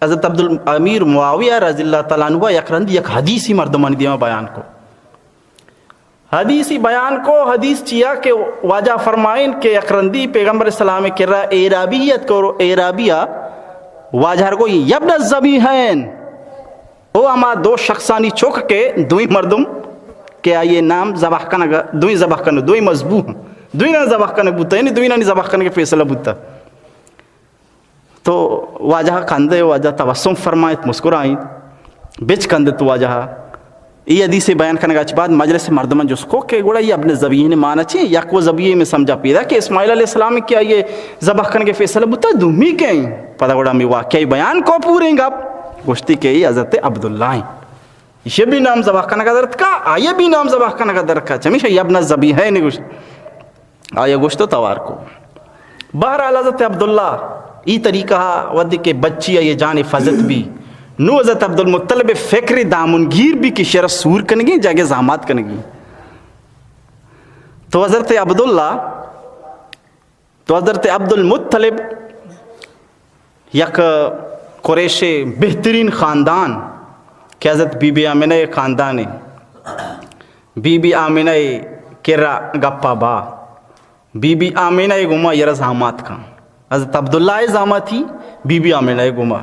حضرت عبد امیر معاویہ رضی اللہ تعالیٰ عنہ یک رندی یک حدیثی مردمانی دیما بیان کو۔ حدیثی بیان کو، حدیث چیا کہ واجہ فرمائن کہ یک رندی پیغمبر اسلام کرا اعرابیت کو، اعرابیہ واجہ کو یبن الذبیحین، او ہما دو شخصانی چک کہ دوئیں مردم کہ آئی نام ذبح کنگ، دوئیں ذبح کنگ، دوئیں مذبوح، دوئیناں ذبح کنگ بوتا، یعنی دوئینانی ذبح کنگ فیصلہ بوتا۔ تو واجہ کندے، واجہ تبسم فرمائیت، مسکرائیت، بچ کندے تو واجہ۔ ای حدیث بیان کنگ اچ بعد مجلس مردمان جست کو کہ گڑا یہ ابن ذبیحین معنی چی؟ یک و ذبیح میں سمجھا پیدا کہ اسماعیل علیہ السلام کہ آئی ذبح کنگ فیصلہ بوتا، دومی کئیں؟ پدا گڑا ہمیں واقعی بیان کو پوریں گپ۔ گوشتی کہ یہ حضرت عبداللہ ہیں۔ ایشی بھی نام ذبح کنگ درت کا، آئی بھی نام ذبح کنگ درت کا۔ چمیشہ یہ ابن ذبیحین گوشت۔ آئی گوشت و توار کو۔ بہرحال حضرت عبداللہ ای طریقہ وہدے کہ بچی آئی جان حفاظت بھی، نو حضرت عبدالمطلب فکر دامنگیر بھی کہ شر سور کنگی، جاگے زحمات کنگی۔ تو حضرت عبداللہ تو حضرت عبدالمطلب یک قریش بہترین خاندان کہ حضرت بی بی آمنہ خاندان، بی بی آمنہ کرا گپا با، بی بی آمنہ گما یرا زامات کن۔ حضرت عبداللہ زاماتی بی بی آمنہ گما،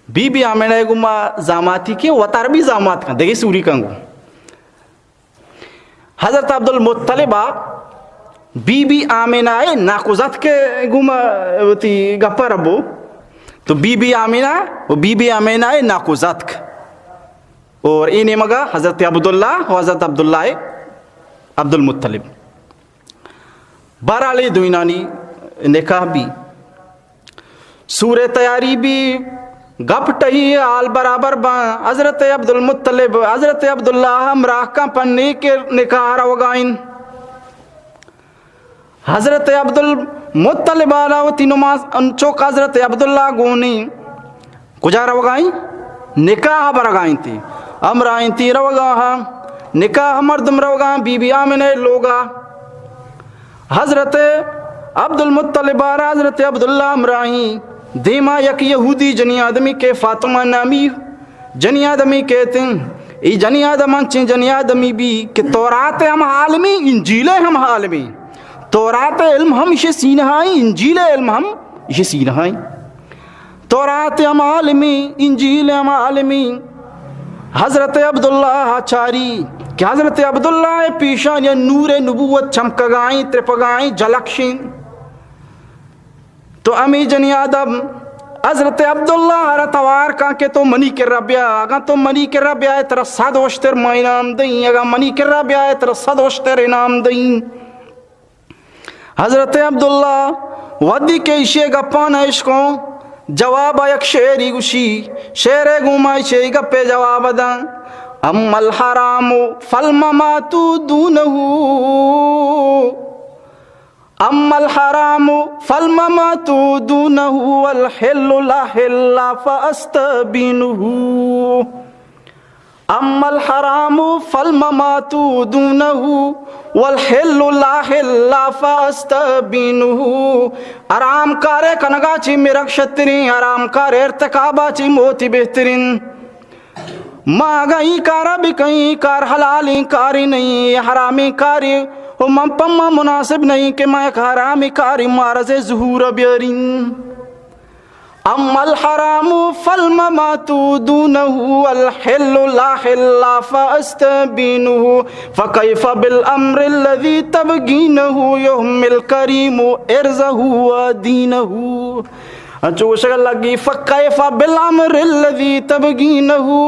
بی بی آمنہ گما زاماتی کہ وتار بھی زامات کن، دگے سوری کن گو۔ حضرت عبدالمطلب ءَ بی بی آمنہ ءِ ناکوزاتک ءِ گوما وتی گپ ءَ ربو، تو بی بی آمنہ و بی بی آمنہ ءِ ناکوزاتک اور اے نیمگا حضرت عبداللہ و حضرت عبداللہ ءِ عبدالمطلب۔ بہرحال اے دوئینانی نکاح بی۔ سورہ تیاری بی، گپ ٹہی حال برابر باں۔ حضرت عبدالمطلب، حضرت عبداللہ ہمراہ کن پہ نیک نکاح روگائیں۔ حضرت عبدالمطلب آلا وتی نماز انچو کہ حضرت عبداللہ گونی کجا روگائیں؟ نکاح برگائیں تی۔ ہمراہیں تی روگا ہاں۔ نکاح مردم روگا بی بی آمنہ لوگا۔ حضرت عبدالمطلب آرا حضرت عبداللہ ہمراہیں۔ دیما یک یہودی جنی آدمی کہ فاطمہ نامی جنی آدمی کہتیں۔ ای جنی آدم انچیں جنی آدمی بی کہ تورات ہم عالمی، انجیل ہم عالمی۔ تورات علم ہم اشی سینہائیں، انجیل علم ہم اشی سینہائیں۔ تورات ہم عالمی، انجیل ہم عالمی۔ حضرت عبداللہ چاری کہ حضرت عبداللہ پیشانی نور نبوت چمکگائیں، ترپگائیں، جلکشیں۔ تو ہمے جنی آدم حضرت عبداللہ را توار کن کہ تو منی کرا بیا، اگاں تو منی کرا بیائے ترا صد اشتر ما انعام دئیں، اگاں منی کرا بیائے ترا صد اشتر انعام دئیں۔ حضرت عبداللہ وہدی کہ ایشی گپاں اشکوں، جواب یک شعری گوشی، شعر گوما ایشی گپے جواب داں، اما الحرام فالممات دونہ، اما الحرام فالممات دونہ، والحل لا حل فاستبینہ۔ اما الحرام فالممات دونہ والحل لا حل فاستبینہ۔ حرام کارے کنگا چی مرگ شتریں، حرام کارے ارتکابا چی موتی بہتریں۔ ما اگاں ای کارا بکیں، ای کار حلالیں کارے نہیں، ای حرامیں کارے، و من پما مناسب نہیں کہ ما یک حرامیں کارے معرض ظہور بیاریں۔ أما الحرام فالممات دونه، والحل لا حل فأستبينه، فكيف بالأمر الذي تبغينه، يهمل الكريم عرضه ودينه. انچو گوشگ لگی، فكيف بالأمر الذي تبغينه،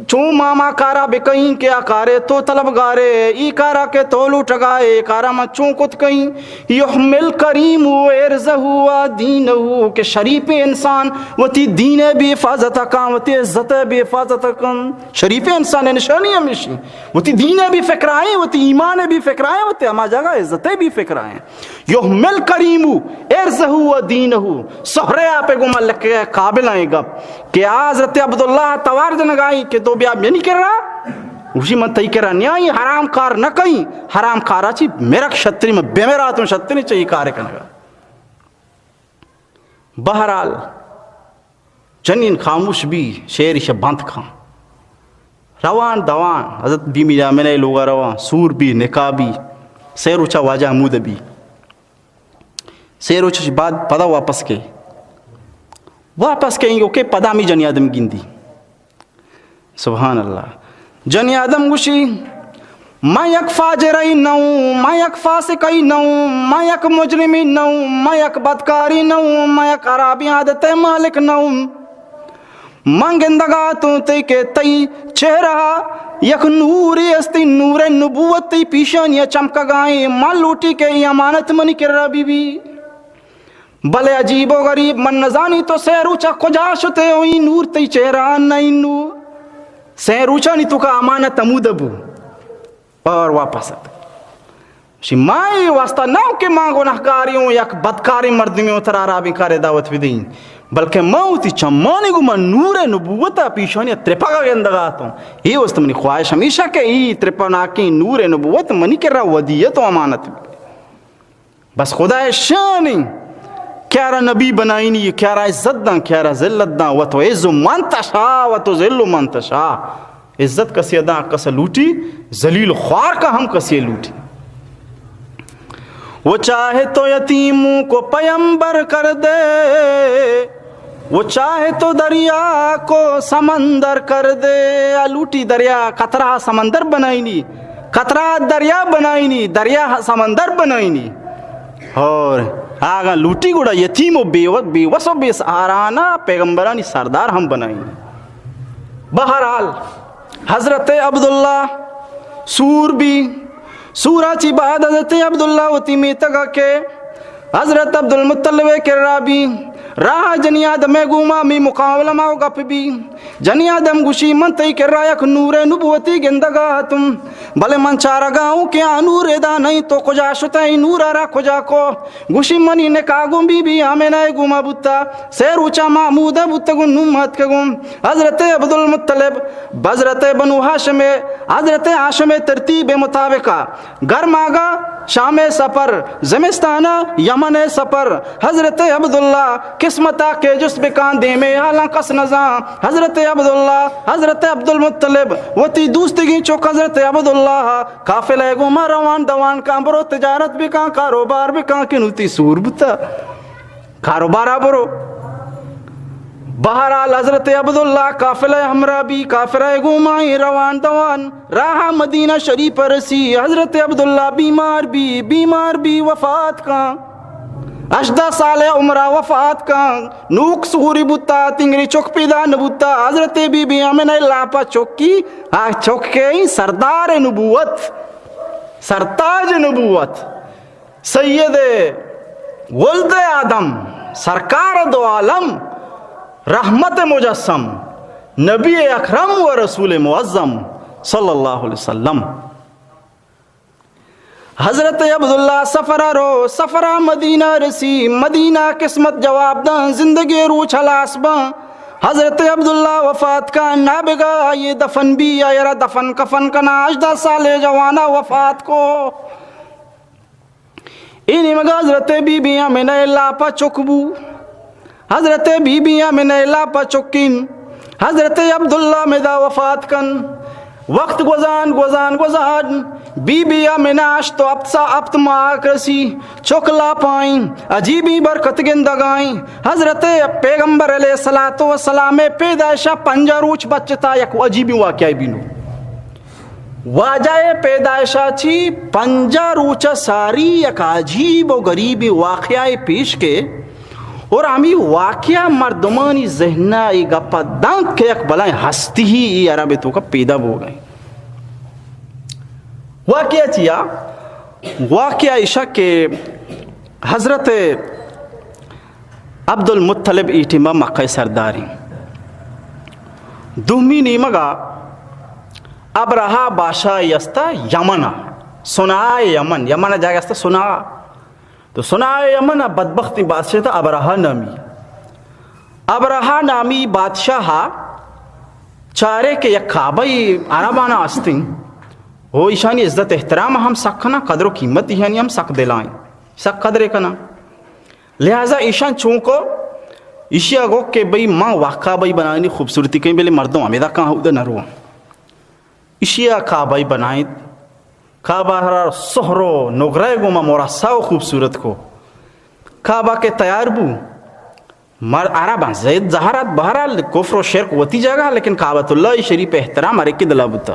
چون ما ہما کارا بکئیں کہ آ کارے تو طلبگارے، ای کارا کہ تو لوٹگائے، ای کارا ما چون کت کئیں؟ يهمل الكريم عرضه ودينه، کہ شریف انسان وتی دین ء بے حفاظت کن، وتی عزت ء بے حفاظت کن۔ شریف انسان ء نشانی ہمیشی، وتی دین ء بے فکرائیں، وتی ایمان ء بے فکرائیں، وتی ہما جاگہ عزت ء بے فکرائیں۔ يهمل الكريم عرضه ودينه، سہرے آپ ء گوما لکگے قابل ایں گپ کہ حضرت عبداللہ توار جنگائی کہ تو بیا منی کرا، گوشی من تئی کرا نیائی، حرام کار نہ کئی، حرام کارا چی مرک شتری، من بے مراتوں شتری چی کار کنگا۔ بہرحال جنین خاموش بی، شعر ایشہ بند کن۔ روان دوان حضرت بی بی آمنہ لوگا روان، سور بی، نکاح بی، سے روچا واجہ ہمود بی۔ سے روچ بعد پدا واپس کے، واپس کے انگو کہ پدا می جنی آدم گندی۔ سبحان اللہ۔ جنی آدم گوشی، من یک فاجرے نہ اوں، من یک فاسقے نہ اوں، من یک مجرمے نہ اوں، من یک بدکارے نہ اوں، من یک خرابیں عادتے مالک نہ اوں۔ من گندگا اتوں تئی کہ تئی چہرہ یک نورے استی، نور نبوت تئی پیشانی چمکگائیں۔ من لوٹی کہ ای امانت منی کرا بی بی۔ بلے عجیب و غریب، من نزانی تو سے روچا کجا شتے و ای نور تئی چہرہ نہ ای نور۔ سے روچانی توکا امانت ہمود بو اور واپس ات۔ شی ما ای واسطہ نہ کہ ما گناہکاری ہوں، یک بدکاری مردمی ہوں ترا رابیں کارے دعوت بدیں، بلکہ ما وتی چمانی گو من نور نبوت پیشانی ترپگا گندگا اتوں۔ ای واسطہ منی خواہش ہمیشہ کہ ای ترپناکیں نور نبوت منی کرا ودیت و امانت بی۔ بس خدا شانی کیارا نبی بنائینی، کیارا عزت داں، کیارا ذلت داں، و تو عز من تشا و تو ذل من تشا۔ عزت کسی داں کس لوٹی، ذلیل خوار کا ہم کسی لوٹی۔ وہ چاہے تو یتیموں کو پیمبر کر دے، وہ چاہے تو دریا کو سمندر کر دے۔ آ لوٹی دریا قطرہ سمندر بنائینی، قطرہ دریا بنائینی، دریا سمندر بنائینی۔ اور آگا لوٹی گڑا یتیم و بے و-، بے وس و بے سہارانا پیغمبرانی سردار ہم بنائینی۔ بہرحال، حضرت عبداللہ سور بی، سورا چی بعد حضرت عبداللہ وتی میتگا کے حضرت عبدالمطلب کرا بی، راہ جنی آدم گوما می مقابلہ ما و گپ بی۔ جنی آدم گوشی، من تئی کرا یک نور نبوتی گندگا اتوں، بلے من چارگا اوں کہ آ نور ادا نہیں، تو کجا شتا، ای نور را کجا کو؟ گوشی، منی نکاح گوں بی بی آمنہ گوما بوتا، سے روچا ما ہمودا بوتگوں، نوں ما اتکگوں۔ حضرت عبدالمطلب، حضرت بنو ہاشم، حضرت ہاشم ترتیب مطابقا گرماگا شام سفر، زمستانا یمن سفر۔ حضرت عبداللہ قسمتا کے جست بکان، دیمے حالاں کس نزان۔ حضرت عبداللہ، حضرت عبدالمطلب وتی دوستگیں چک حضرت عبداللہ قافلہ گوما روان دوان کان، برو تجارت بکان، کاروبار بکان، کہ نوں تئی سور بوتا، کاروبارا برو۔ بہرحال حضرت عبداللہ قافلہ ہمراہ بی، قافلہ گوما روان دوان راہ مدینہ شریف رسی۔ حضرت عبداللہ بیمار بی، بیمار بی وفات کان۔ ہژدہ سال عمرا وفات کان۔ نوک سوری بوتا، تنگری چک پیدا نبوتا۔ حضرت بی بی آمنہ لاپا چکی، آ چکے سردار نبوت، سرتاج نبوت، سید ولد آدم، سرکار دو عالم، رحمت مجسم، نبی اکرم و رسول معظم صلی اللہ علیہ وسلم۔ حضرت عبداللہ سفرا رو، سفرا مدینہ رسی، مدینہ قسمت جواب داں، زندگی روچ ہلاس باں۔ حضرت عبداللہ وفات کا، نابگا آئی دفن بی، آئرا دفن کفن کنا، ہژدہ سالے جوانا وفات کو۔ اے نیمگا حضرت بی بی آمنہ لاپا چک بو۔ حضرت بی بی آمنہ لاپا چکین۔ حضرت عبداللہ مدا وفات کن۔ وقت گوزان، گوزان، گوزان، بی بی آمنہ ہشت و ہپت سا ہپت ماہ رسی، چک لاپائیں، عجیبی برکت گندگائیں۔ حضرت پیغمبر علیہ الصلوۃ والسلام پیدائشا پنجاہ روچ بچتا یک عجیبی واقعہ بینو۔ واجہ پیدائشا چی پنجاہ روچ ساری یک عجیب و غریبی واقعہ پیش کے، اور ہمی واقعہ مردمانی ذہنا ای گپا دانت کہ یک بلائیں ہستی ہی ای عرب توکا پیدا بوگئیں۔ واقعہ چیا؟ واقعہ ایشا کہ حضرت عبدالمطلب ای ٹیما مکہ سرداریں۔ دومی نیمگا ابرہہ بادشاہ استا یمن، صنعاء یمن، یمن جاگہ استا صنعاء۔ تو صنعاء یمن بدبختی بادشاہ تا ابرہہ نامی۔ ابرہہ نامی بادشاہ چارے کہ یک کعبہ ای عربانا استیں، ہو ایشانی عزت احترام ہم سک کناں، قدر و قیمت ایشانی ہم سک دلائیں، سک قدرے کناں۔ لہذا ایشان چونکو ایشیا گو کہ بھئی من واقعہ بھئی بنانی خوبصورتی کہیں، بلے مردم ہمیدا کہاں ہودہ نہ رواں۔ ایشیا کعبہ بنائیت، کعبہ را سہر و نگرہ گوما مرصع و خوبصورت کو۔ کعبہ کہ تیار بو، مر عرباں زید زہرات، بہرحال کفر و شرک وتی جاگہ، لیکن کعبۃ اللہ شریف احترام ہر ایک دلا بوتا۔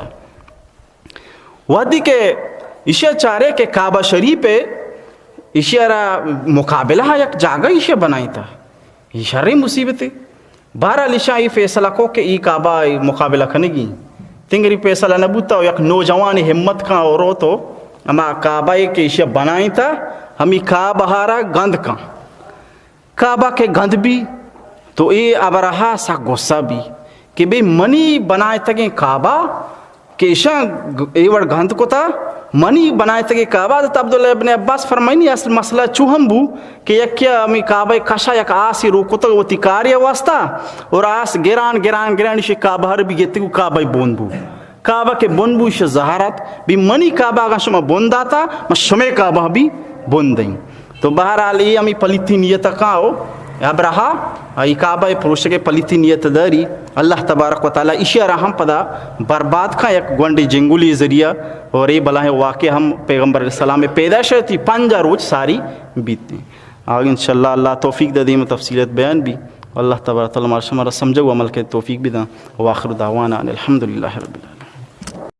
وہدی کہ ایشیا چارے کہ کعبہ شریف ہے، ایشیا را مقابلہ یک جاگہ ایشیا بنائیتا۔ یہ شریں مصیبت ہے۔ بہرحال ایشاں ای فیصلہ کو کہ ای کعبہ ای مقابلہ کنگی۔ تنگری فیصلہ نہ بوتا و یک نوجوان ہمت کن و روت و ہما کعبہ ای کہ ایشیا بنائیتا، ہمی کعبہ را گند کن۔ کعبہ کہ گند بی تو اے ابرہہ سک غصہ بی کہ بے منی بنائتگیں کعبہ کہ ایشاں گ-، اے وڑ گند کتا، منی بنائتگیں کعبہ۔ حضرت عبداللہ ابن عباس فرمائنی اصل مسئلہ چو ہم بو کہ یکیا ہمے کعبہ کشا یک آسے رو کتگ وتی کارے واسطہ، اور آس گران گران گران ایشی کعبہ ہر بی گیتگ و کعبہ بون بو۔ کعبہ کہ بن بو ایشی زہرات بی منی کعبہ اگاں شما بن داتا، من شمے کعبہ بی بن دیں۔ تو بہرحال ای ہمیں پلیتی نیت کاؤ ابرہا، ای کعبہ پروشگے پلیتی نیت داری، اللہ تبارک و تعالی ایشی را ہم پدا برباد کن یک گونڈے جنگلی ذریعہ، اور ای بلاہیں واقعہ ہم پیغمبر علیہ السلام پیدائش تی پنجاہ روچ ساری بیت۔ آگے انشاءاللہ اللہ توفیق دے دیم تفصیلت بیان بی۔ اللہ تبارک و تعالی مارا شمارا سمجھو عمل کے توفیق بدن۔ وآخر دعوانا ان الحمدللہ رب العالمین۔